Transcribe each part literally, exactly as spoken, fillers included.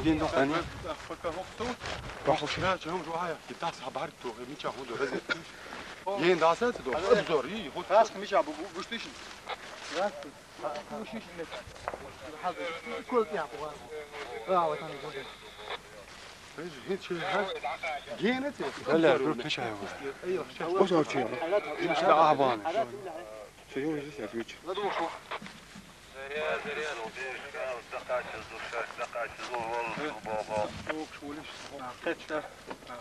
Ген дохани. Бахуш. Ген даса то, мича худо разе. Ген даса то, обзор, и худо. Раз мича бу, бу, бу штиш. Раз. Бу штиш. Кол я бу. Ра, вот они будут. Гена це. Валя, друг печай. Ой, ой, ой. Ишта абан. Всё, я уже здесь отвечу. Надо ушел. Хетта,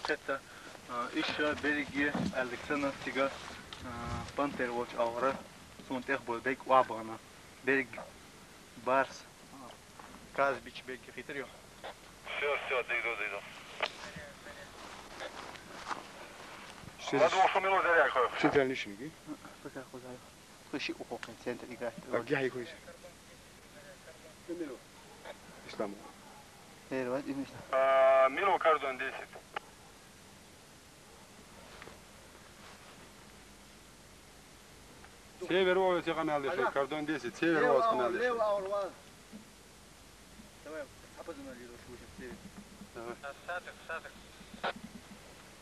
хетта, иша берги Александр тига, пантер волч авра, сун тех бол бек вабана. Берг барс. Казбич бек хитрио. Всё, всё, дыйду, дыйду. Ладно, ушел минут заряд, хо. Центральный шинги. Пока хозяин. Слушай, ухо, центр играет. А где Хайкуевич? Ислам. Первый, именно. А, Мило, кордон десять. Север, о, эти канал десять, кордон десять, север, о, канал десять. Лево, лево, лево. Давай, сапа за налево, слушай, север. Давай. Сатых, сатых.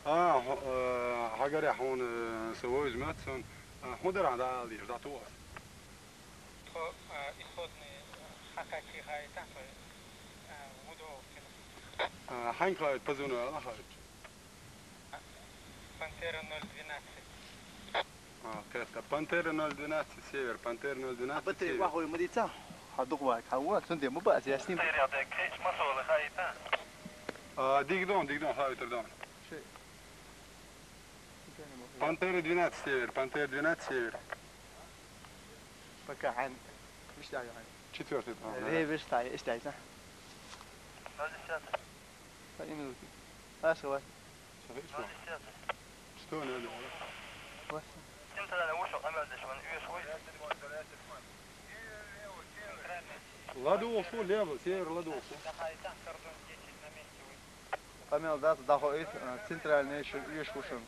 А, хо-, э, Хагаря, хун, э, свой возьмёт, сон, э, хударан да, алди, ждату вас. То, э, исходный, э, хакачи хай, так, э, вудо. Э, хань хай, позвону, ала хай. Пантера ноль двенадцать. А, это Пантера ноль двенадцать Север, Пантера ноль двенадцать Север. А батарея вахой мадица? Хадук вак, хавуа, сунде муба, я с ним. Пантера, да, крич, масола, хайта. А, дигдон, дигдон, хай, утрдон. Шей. Пантера двенадцать Север, Пантера двенадцать Север. Пока, ан. Мечтаю, ан. Четвёртый план, да. Реверс, тай, истайса. Ноль десятый. Пять минут. А, что? Что, что? Что надо? Вот. Ладу ушел, лево, север, ладу ушел. Памел, да, дахо, э, центральный ещё, ещё ушел.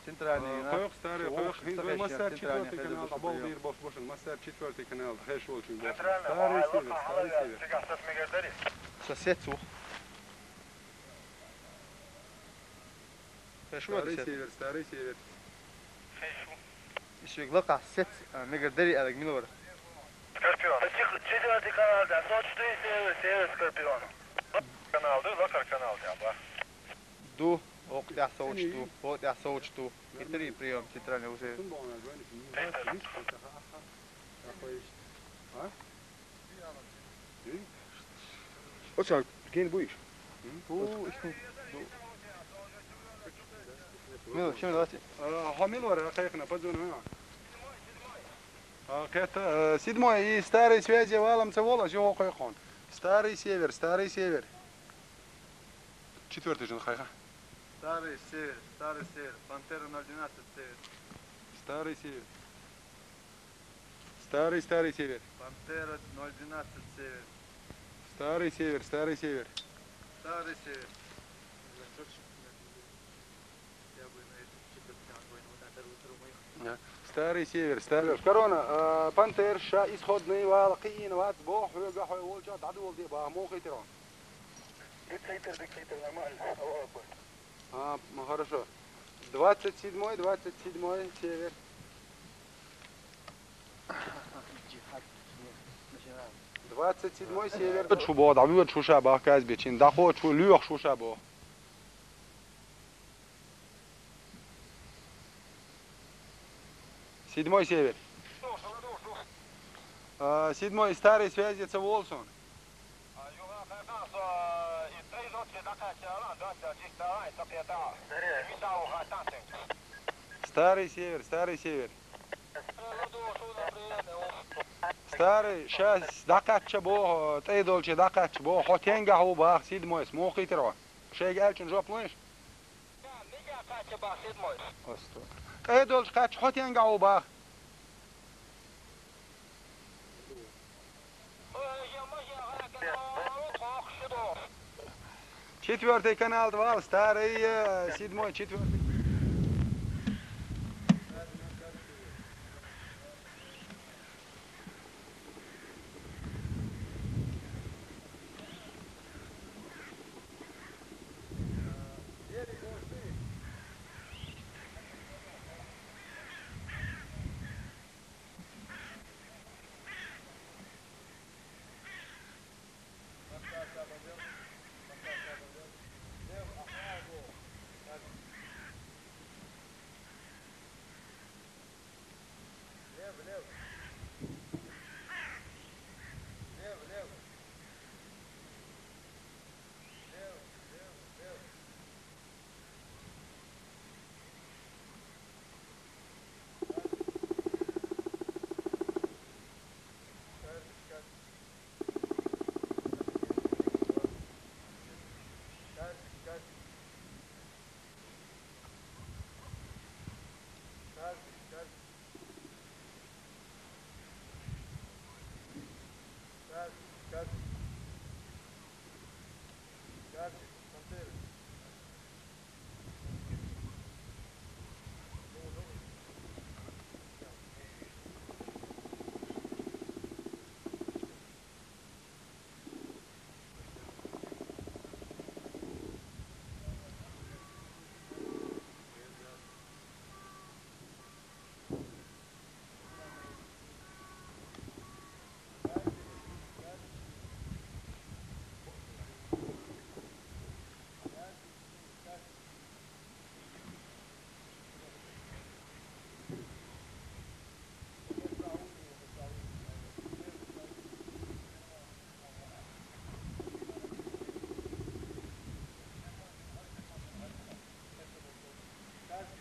Центральный, да. Хойх, старый, хойх. Хинзой, массар, четвёртый канал, абал дыр, бош, бошен, массар, четвёртый канал, хэш волчун, бош. Старый север, старый север. Сосед су. Старый север, старый север. Ишвик лака сет, а, мегар дери алаг милвар. Скорпион. Четвёртый канал, да, сочту и север, север Скорпион. Канал, да, лакар канал, да, ба. Ду, ок, я соучту, ок, я соучту. И три приём, центральный уже. А? Оцан ген буйш. Мило, чем давайте? А, хамил вара, кайхна, подзуна. А, кайта, э, седьмой и старый связи валом цевола, чего кайхон. Старый север, старый север. Четвёртый же хайха. Старый север, старый север. Пантера ноль двенадцать север. Старый север. Старый, старый север. Пантера ноль двенадцать север. Старый север, старый север. Старый север. Да. Старый север, старый. Корона, э, пантерша, исходный вал, киин вац, бо, хьога, хой, волча, дадвол, де, ба, мохитерон. Диктатор, диктатор, нормально. Аллаху Акбар. А, ну хорошо. Двадцать седьмой, двадцать седьмой север. Двадцать седьмой север. Чубо, да, вы чуша, бах, казбечин, да, хо, чу, лёх, шуша, бо. Седьмой север. А, седьмой старый связи, это Волсон. Старый север, старый север. Старый, щас дакача бо, тей долче дакача бо, хотенга хо бах, седьмой, смохитеро. Шейг элчин жоп луиш? Осто. Тей долче кач хотенга хо бах. Четвёртый канал два, старый, э, седьмой, четвёртый.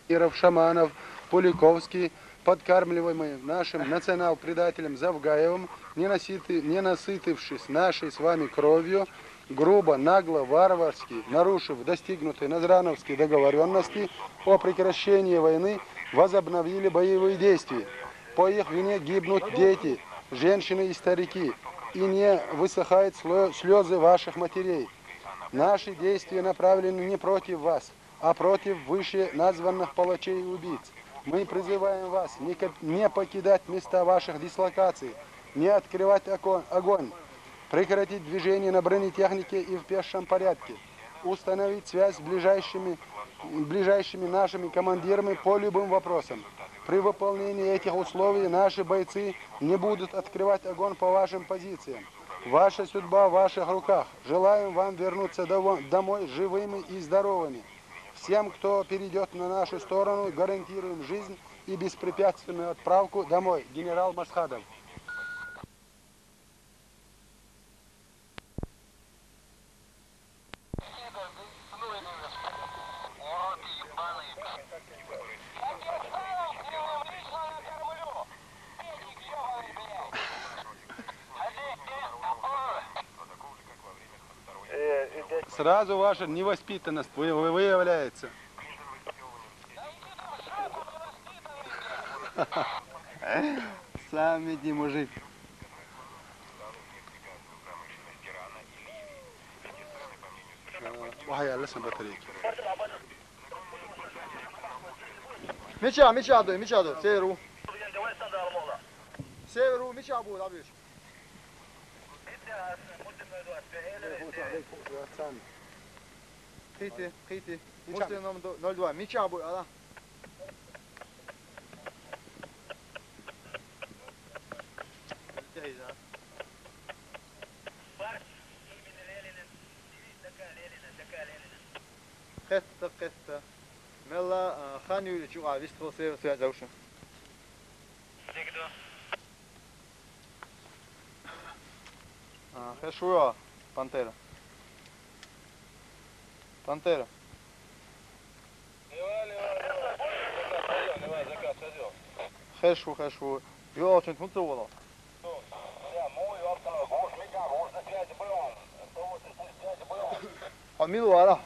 Иров, Шаманов, Пуликовский, подкармливаемые нашим национал-предателем Завгаевым, не насыты-, не насытившись нашей с вами кровью, грубо, нагло, варварски, нарушив достигнутые Назрановские договорённости о прекращении войны, возобновили боевые действия. По их вине гибнут дети, женщины и старики, и не высыхают слё-, слёзы ваших матерей. Наши действия направлены не против вас, а против вышеназванных палачей и убийц. Мы призываем вас не ко-, не покидать места ваших дислокаций, не открывать око-, огонь, прекратить движение на бронетехнике и в пешем порядке, установить связь с ближайшими, ближайшими нашими командирами по любым вопросам. При выполнении этих условий наши бойцы не будут открывать огонь по вашим позициям. Ваша судьба в ваших руках. Желаем вам вернуться дово-, домой живыми и здоровыми. Всем, кто перейдёт на нашу сторону, гарантируем жизнь и беспрепятственную отправку домой. Генерал Масхадов. Сразу ваша невоспитанность вы-, вы-, выявляется. Сам ведь не мужик. Э, вахьа яьлла сан батарейка. Мича, мича ду, мича ду, север ву. Север ву, мича бу, дабиш. Кхийти, кхийти. Мича? Муслим номер ноль два. Мича бу, ала. Кхетта, кхетта. Мелла, а, хан юличи а вистхил север связь аушин. А, хешуа, Пантера. Пантера. Хешуа, хешуа. Ё, а чё, тут вала? Хьо мила вара?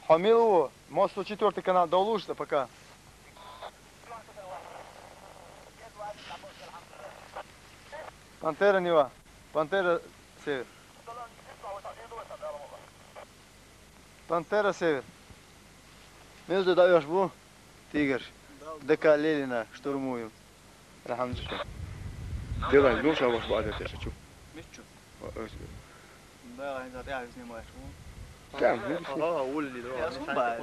Хьо мила ву? Мост четвёртый канал долуш да пока. Пантера Нива. Пантера Север. Пантера Север. Между даёшь бу? Тигр. ДК Ленина штурмуем. Алхамдулиллах. Делай, ну, шабаш, баада, я шучу. Митчу? О, э, Да, они за тебя снимаешь. Там, ну, Ага, улли, да. Я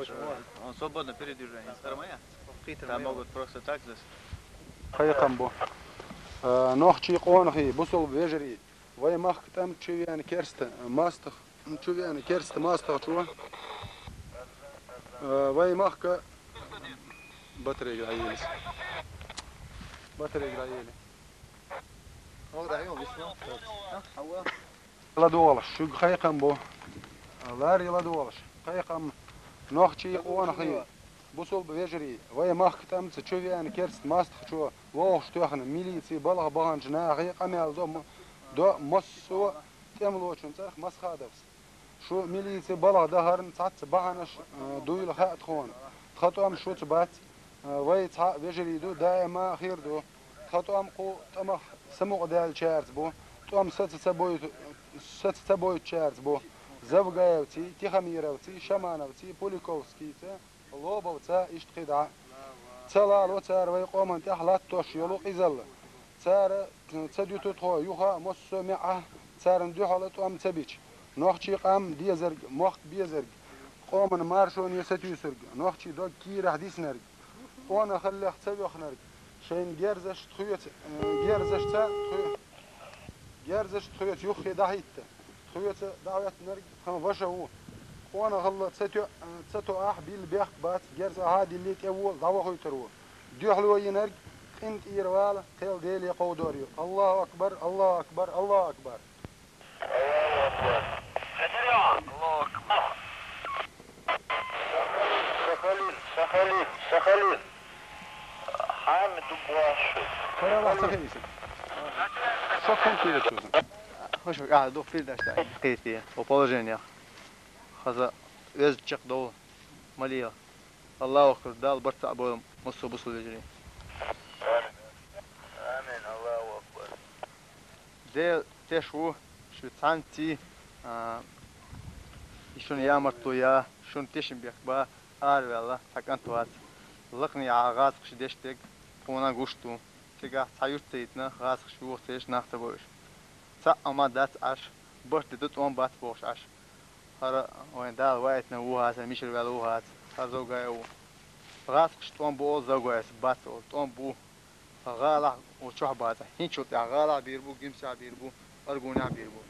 Он свободно передвижение. Там могут просто так зас. Кхайкхам бу. Э, нохчий къонахий, бусулба вежарий. Вай махка тӀам чу вена керста мастагӀ, чу вена керста мастагӀчо. Э, вай махка батарейка дӀаелис. Батарейка дӀаели. ЛадугӀалаш, шуьга кхайкхам бу. Ларри ладугӀалаш. Кхайкхам нохчий къонахий. Бусулба вежарий, вай махка тӀамца чу вена керста мастагӀчо вовшахтоьхна милици балха баханчу нахе къамел до, до массо а тӀемалочун цӀарах Масхадовс. Шу милици балха дахарна цхьацца бахьанаш, а, дуйла хаьа тхуна. Тха тӀом шуца бац, а, вай цхьа а вежарий ду, даима хир ду. Тха тӀом кху тӀамах самукъадаьллачаьрца бу. тӀом саца ца бойту-, саца ца бойтучаьрца бу: Завгаевций, Тихомировций, Шамановций, Пуликовскийца, Лобовца, иштта кхидӀа. Ца лало цара вай къоман тӀехь латтош йолу къизалла. Цара ца дуьту тхо юха а, массо а маьӀӀехь царна дуьхьал а тӀом ца бича. Нохчийн къам дезарг, мохк безарг, къоман маршоне сатуьйсург, нохчийн дог кийрахь диснарг, къонахаллех ца воьхнарг, шайн герзаш тхоьца, э, герзашца тхоь-, герзаш тхоьца юххе дӀахӀитта, тхоьца дӀахӀоьттинарг тхан ваша ву. Къонахалла ца тоьа, ца тоахь, билла бехк бац, герз ахьа а диллий, тӀевола, дӀавахуьйтур ву. Дуьхьало йинарг къинтӀера вала, кхел Деле кховдор ю. Аллаху акбар, Аллаху акбар, Аллаху акбар. Аллаху акбар. Аллаху акбар. Сахалин, Сахалин, Сахалин. Хьамид дуб вашу. Караван Сахалин. Со ком кийра чузан. Хош, а, дух передача кхетий, по положению. Хаза оьзда чекхдовла. Малийла. Аллаху акбар, Дала барт цхьаъ бойла массо а бусалба вежарий. Амин, Аллаху акбар. Дела теш ву, шу цхьаьнцций, а, и шуна ямартло я, шуна тешнабехк ба, араваьлла цхьа кӀант вац. Лакханехьа гӀазкхаша деш дерг тхуна гуш ду. Цигахь цхьа юрт ца йитина, гӀазкхаша юха ца еш, нах ца бо уьш. Цхьаъ а ма дац Ӏаш, барт де ду, тӀом бац бохуш Ӏаш. ХӀара вайн Дала ваийтина ву хьацара, мичара ваьлла ву хьаца, хӀара Завгаев ву. ГӀазкхаша тӀом бу олу, Завгаевс бац олу, тӀом бу. ГӀалахь ву чохь бацахь, хӀинцул тӀаьхьа гӀалахь бийр бу, Гимсехь бийр бу, Аргунехь бийр бу.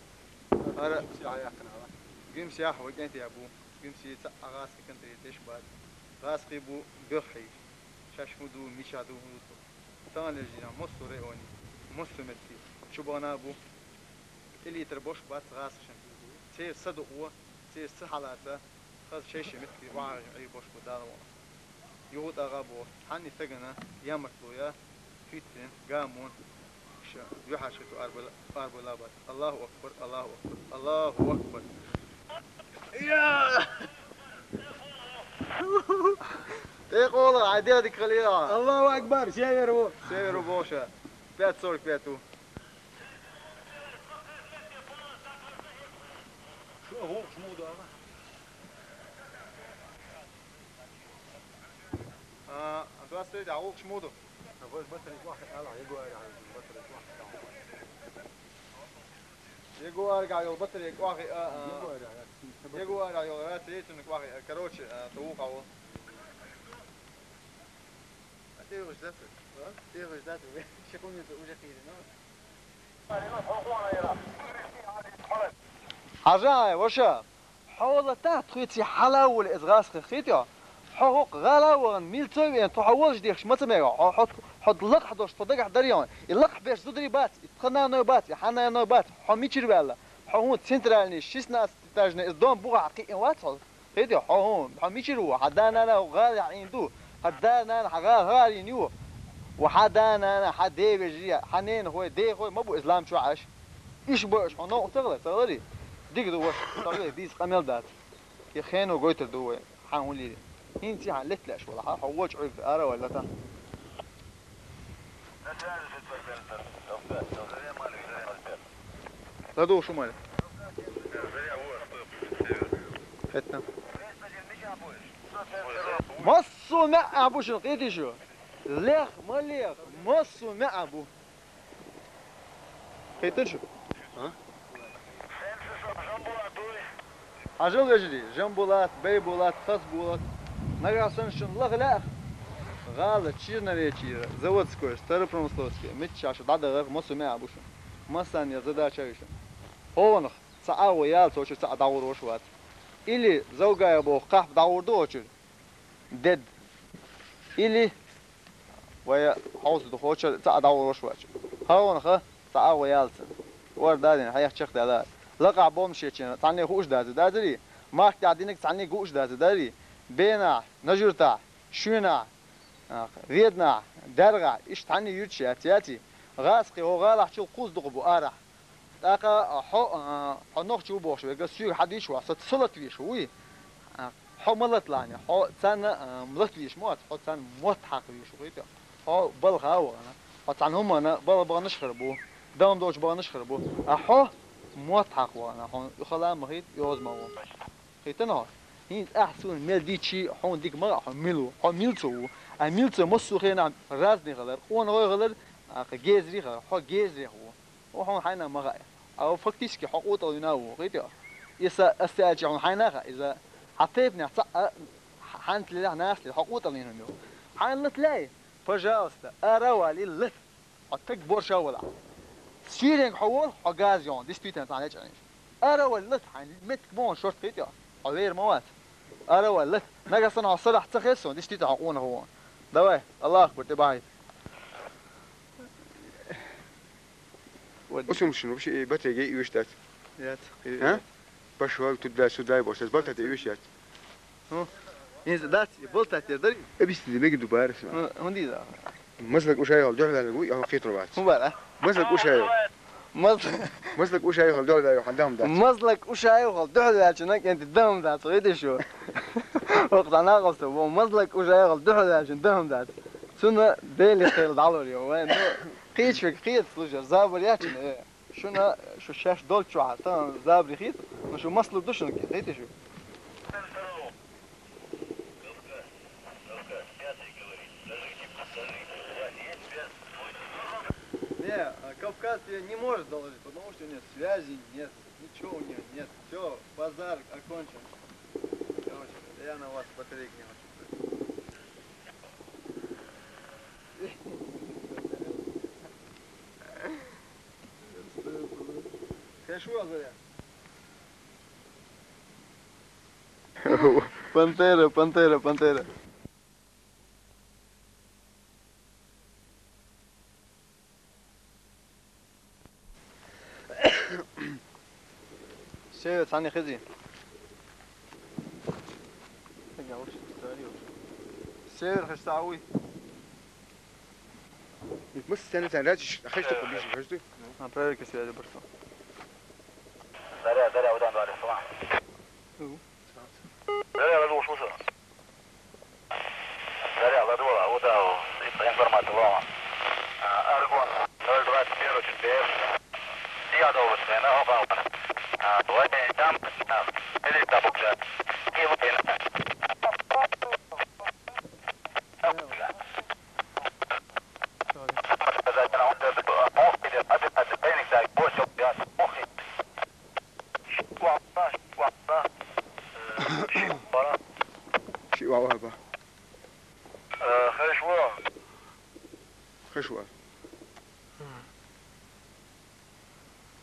ХӀара Гимсехь вай кӀентий бу, Гимсий цхьа а гӀазкхи кантаре деш бац. ГӀазкхий бу боьххьий, шаьш хӀун ду, мичахь ду, хӀун ду. Тахана лежийна массо а районе, массо а метте, чу бахана а бу, тӀелитар бош бац гӀазкхашна. Церан са дукъо, церан са хьалаца, хаза шай-шай меттиге охьахьежна Ӏийр бош бу Дала вон. Юха тӀагӀа боху, цхьанне стагана ямартло я, хӀиттина, гамон, ша, дуьхьал ши ту арбала, арбала бац. Аллаху акбар, Аллаху акбар, Аллаху акбар. Я! ТӀекъола, хьайн дегӀ дика хилийла. Аллаху акбар, север ву. Север ву бохуша. Пять сорок пять ву. Шу а гӀуллакхаш муха ду ала? А, двадцать третий а гӀуллакхаш муха ду? Ягуаргахь йолу батарейка охьахиъна, а, а. Ягуаргахь йолу раций, цунах охьахиъна. Короче, а, ту вукху хьо. А тӀе вуьжу дацара? А? ТӀе вуьжу дацара? Ши кхунница уже кхийрина. Хьажа, ваша, хьо латахь тхоьций хьала а волу иза гӀазкхи хи тӀехь. Хьо хӀокху гӀала а вахана, милцой а веана, тхо хьо волуш дехаш ма ца мега, хьо, хьо, хьо лакхахь долуш тхо дагахь дарий хьуна. И лакхахь берш зударий бац, и тхан наной бац, и хьан наной бац, хьо мичара ваьлла? Хьо хӀун центральный шестнадцать этажный иза дом бухахь кхиъна вац хьо? Хетий, хьо хӀун, хьо мичара ву? Хьан да-нана гӀалахь Ӏийна ду? Хьан да-нана хьан гӀала хӀара Ӏийна ю? Ва хьан да-нана, хьан ден вежарий, хьан ненахой, дехой ма бу иза лам чохь Ӏаш? Уьш бу аша, хьо новкъа ца хила, ца хиларий? Дика ду, ваша, ца хиларий, дийца къамел дац. И хено гойтур ду вай, хьан хӀун лийри? ХӀинца хьан летта лаьаш вала, хьан хьо вочу Ӏуьйга ара вай лата? ЛадугӀу шу, Мали. Хетта. Массо а маьӀӀа бу шуна, кхетий шу? Лех, ма лех, массо а маьӀӀа бу. Кхетта шу? А? Хьажал, вежарий, Жамбулат, Байбулат, Хасбулат. Нагахь санна шуна лаха лаьа? ГӀала Черноречьера, Заводской, Старопромысловский, миччахь шу дӀадахарх массо а маьӀӀа бу шуна. Массарна я задача ю шуна. ХӀокхунах цхьа агӀо яла, цо чуьра цхьаъ дӀагӀур ваша вац. Или Завгаев боху кхахьба дӀагӀур ду хьо чуьра? Дед. Или вай хьовса ду хьо чуьра цхьаъ дӀагӀур ваша вац. ХӀокхунах цхьа агӀо яла цунна. ХӀора дадина хьех чекхдаьлла. Лакхахь болмашечийн цхьанне хууш дац, дацарий? Махка тӀехь динарг цхьанне гууш дац, дарий? Бенахь, Нажуртахь, Шуьнахь, а, Веданахь, ДаьргӀахь, иштта цхьанне юьрташ яц, яций? ГӀазкхий хӀокху гӀалахьчул кхузза дукха бу арахь. ТӀаккха хьо, а, хьо нохчи ву бохуш верг, соьга хьан дийча вахь, со ца латвеш вуй? А, хьо ма латалахьне, хьо царна, а, латвеш ма вац, хьо царна мотт хьакха веш ву, хетий? Хьо балха а вахана, хьо цхьана хӀуманна балха баханаш хир бу. Дам долчу баханаш хир бу. А хьо мотт хьакха вахана, хьуна юхала ма хийта, йоза ма ву. Хийтана хьо? ХӀинца ахьа суна мел дичи, хьуна дика ма хаьа, хьо мила ву, хьо мила ца ву. А мила ца массо хенахь разный хилар, къонахой хилар, а, кху гезарий хилар, хьо гезарех ву. О, хьуна хьайна ма хаьа. А фактически хьо къотӀал вина ву, хийтий? Иса ас аьлча хьуна хьайна хаьа, иза хьан тайпанехь цхьаъ а, хьан тилехь, нахле, хьо къотӀал вина ю. Хьайна лат лай, пожалуйста, ара вали лат. Хьо таг борша вала. Ширенга хьо волу, хьо газа йогӀун, дистуьйтан цхьа лечкъанаш. Ара вала лат, хьайн меттиг ма вон шорт хийтий, хьо вер ма вац. Ара вала лат. Нагахь санна хьо сарахь ца хессо, дистуьйтан хьо къонах вон. Давай, Аллах акбар, тӀе бахьийта. Усумшин вообще батарея уьш дац. Яц. А? Пошёл туда-сюда, бо, сейчас болтать и вещать. Ну, не знаю, да, болтать я дари. Объясни, беги дубар. Ну, он ди да. Мазлак Ушаев дуьхьал ву, я хитро вац. Ну, бара. Мазлак Ушаев. Маз- Мазлак Ушаев дуьхьал ву, хан дам дац. Мазлак Ушаев дуьхьал ву, чин кенти дам дац, видишь? Ох, да нахалса, во, Мазлак Ушаев дуьхьал ву, чин дам дац. Цуна бели хел далор ё, вай, ну, кхечвек, кхет, слушай, забор я, чин, э. Шуна, шу шаьш долччохь тахана забаре хийца, ну шу маслур ду шуна, хийтий шу? Не, а, Кавказ тебе не может доложить, потому что у него связи нет, ничего у него нет. Все, базар окончен. Короче, я на вас батарейки не хочу. Хорошо, Азарян. Пантера, пантера, пантера. Север, цхьаьна хези. Север, хезта уй. Ит мус сцена цан ратиш, хезта кулиш, хезта. А, проверка связи просто. Заря, заря, удан, два, салам. Заря, ладу, слушаю. Заря, ладу, ла, удал, информация, лома. А, Аргон, ноль двадцать первый, четыре. Я долго смена, опа, опа. А, давай, там, там, или там, уже. И вот, и на. Ши вала ба. Э, хешва. Хешва.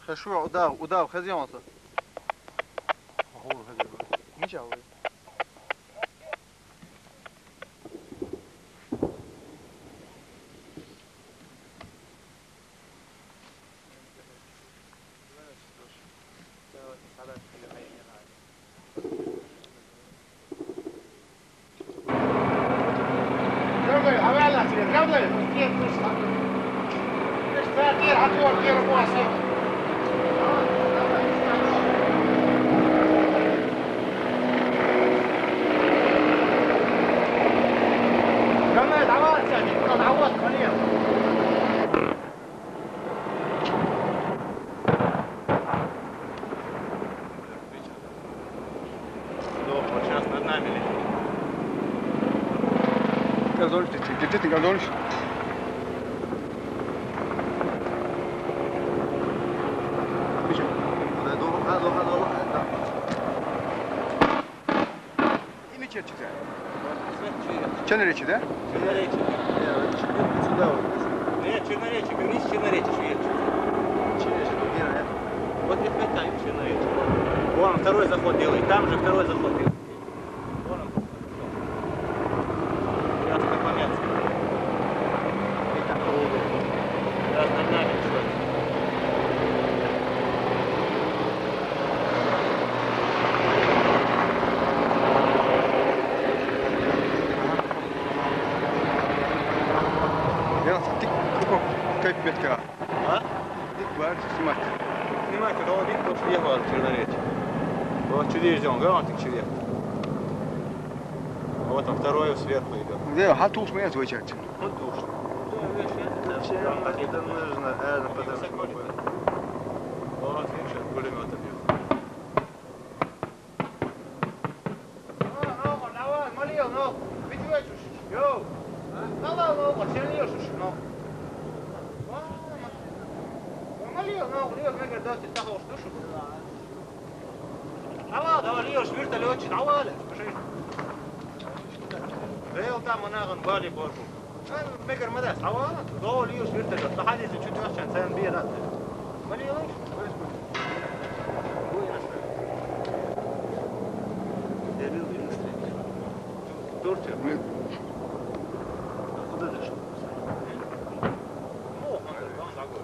Хешва, удав, удав, хезен васа. Мича вай. Сейчас над нами летит. Газончик, держите, газончик. Ими чечита. Ченречи, да? Черноречи. Сюда вот. Нет, Черноречи, вернись, Черноречи, Швецию. Через, где, это? Вот это, это Черноречи. Вон второй заход делай, там же второй заход делай. Вон он. Сейчас, наконец. Сейчас над нами, что ли? Я сатик, кайф метка. А? Дик бар, снимать. Снимать, это вот дик, вот съехал от Черноречья. Вот сюда идём, да, вот так сюда. Вот там второе сверху идёт. Где? А тут мы отвечать. Вот душ. Это нужно, это потому что... Вот, видишь, пулемётом бьют. Давай, давай, лиёш вертолётчик, давай, пошли. Вел там, наган, бали борбу. Мегар ма дац, давай, давай, лиёш вертолёт. Находится чуть вахчан, цен бира. Ма лиёш? Турция. Куда дошёл? Ну, он такой.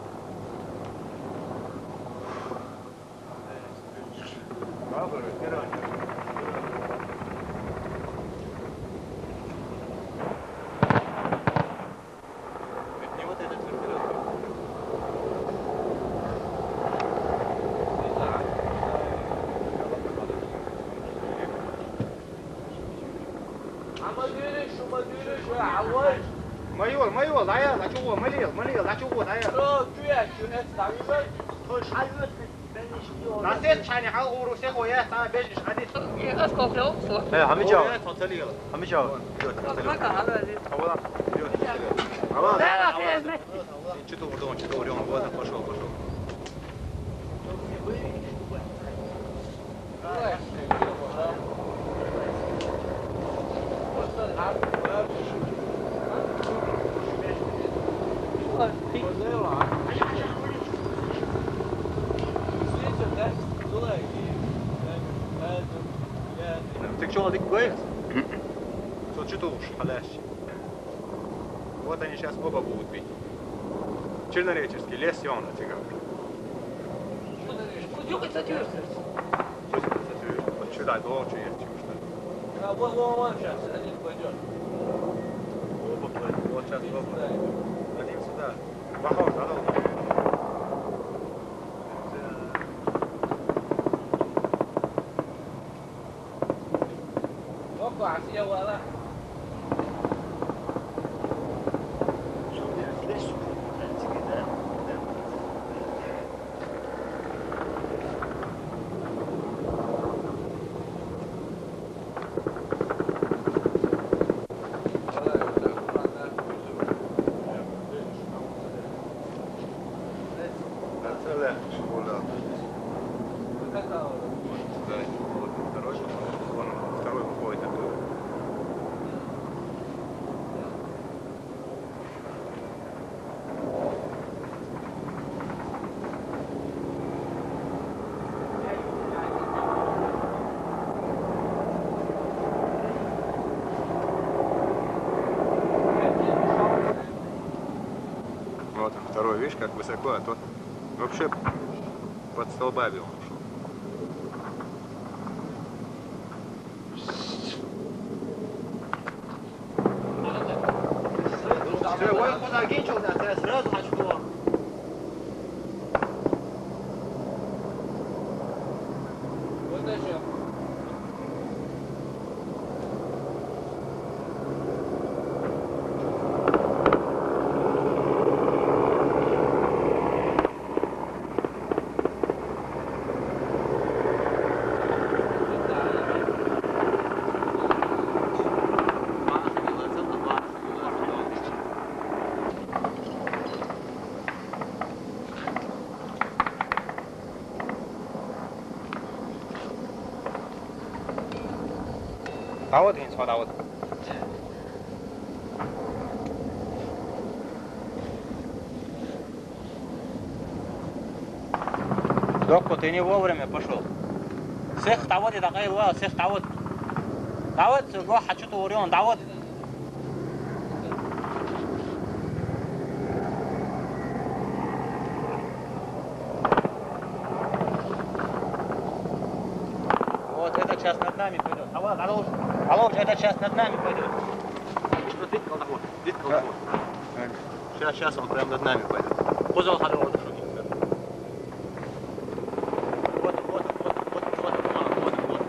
Майор, майор, даяр, лачугу, майор, майор, лачугу, даяр. Насет чани хал уру се хоя, та бежиш, ади. Э, хами чао. Хами чао. Хавала. Чё ты урдон, чё ты урдон, вот, пошёл, пошёл. Ты чё, Алик, говоришь? Что, что ты уж, халясь? Вот они сейчас оба будут бить. Чернореченский, лес, и он, а ты как? Вот сюда, до чего я, что ли? А вот, вот, вот, сейчас один пойдёт. Оба пойдут, вот сейчас оба. Один сюда. Похож, надо. Второй выходит оттуда. Вот он, второй, видишь, как высоко, а тот вообще под столбами он ушёл. Всё, ой, куда гинчил, да, я сразу хочу было. Вот зачем? Давай, Денис, давай. Докко, ты не вовремя пошёл. Сех, давай, давай, сех, давай. Давай, го, хочу то урион, давай. Вот эта часть над нами пойдёт. Алло, алло, алло, эта часть над нами пойдёт. Что ты, колдовод? Ты, колдовод. Сейчас, сейчас он прям над нами пойдёт. Козел, алло, вот, что ты. Вот, вот, вот, вот, вот, вот, вот, вот.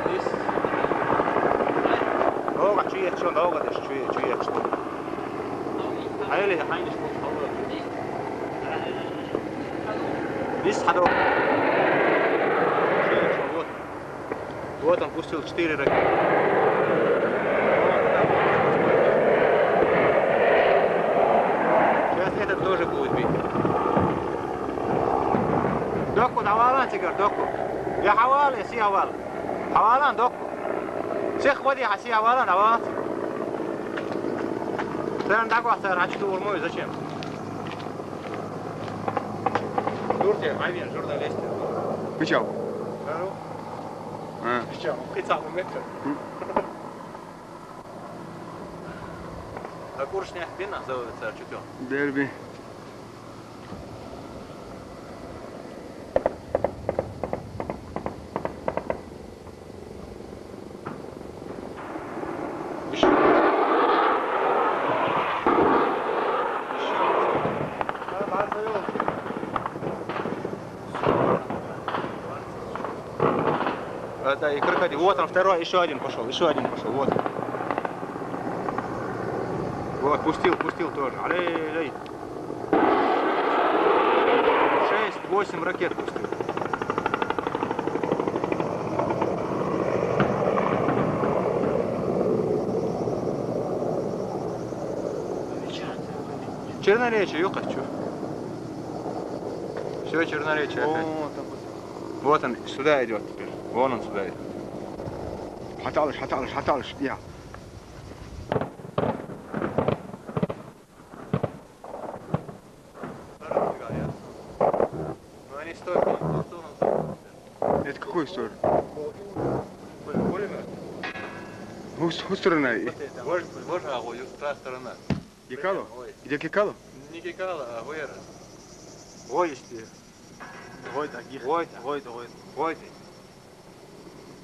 Здесь. Долго, чё я, чё, долго, ты чё я, чё я, чё? А я Лис ходов. Вот он пустил четыре ракеты. Сейчас этот тоже будет бить. Доку, давай, Тигр, доку. Я хавал, я си хавал. Хавалан, доку. Сих води, хаси хавалан, давай. Сен дагу, сар, ачту урмой, зачем? Турция, Айвен, журналист. Кычал. Здорово. А. Кычал, кычал, метр. М. А курсня бина зовется, что? Дерби. Это и крокодил. Вот он, второй, еще один пошел, еще один пошел. Вот. Вот, пустил, пустил тоже. Алей, алей. Шесть, восемь ракет пустил. Черноречье, ё хочу. Все, Черноречье опять. О, там вот. Вот он, сюда идет теперь. Вон он сюда идет. Хаталыш, хаталыш, хаталыш, я. Ну, они стоят, ну, кто у нас там? Это какой стороны? Пулемет. Хус, хус сторона. Вот это. Боже, боже, а вот та сторона. Кекало? Ой. Где Кекало? Не Кекало, а Гойра. Гой, если. Гой, да, Гой, Гой, Гой. Гой.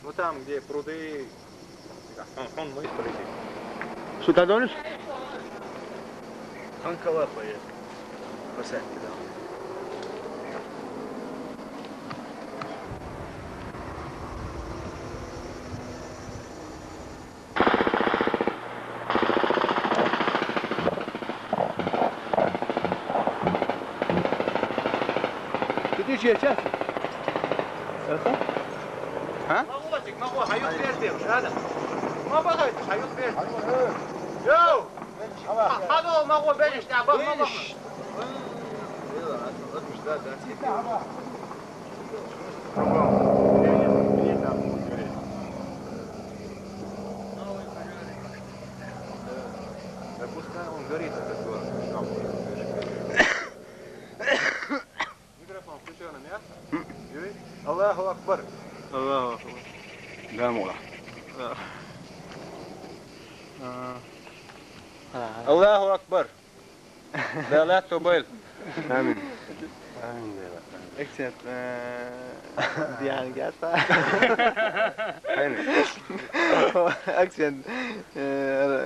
Ну, там, где пруды, он, он мы полетим. Что ты говоришь? Он колапает. Кусать, да. Ты, ты чья часть? Это? А? Молодчик, молодчик, хаюх бердим, рядом. Ма бахай, хаюх бердим. Йоу! Ха-, хадо, ма го бериш, да, бах, ма бах. Да пускай он горит, этот город. Микрофон включённый, нет? Юрий? Аллаху Акбар. Аллаху Акбар. Да, мола. Да. А. Аллаху Акбар. Да, لا تبال. آمين. آمين. Акцент, э, диян гата. Акцент, э,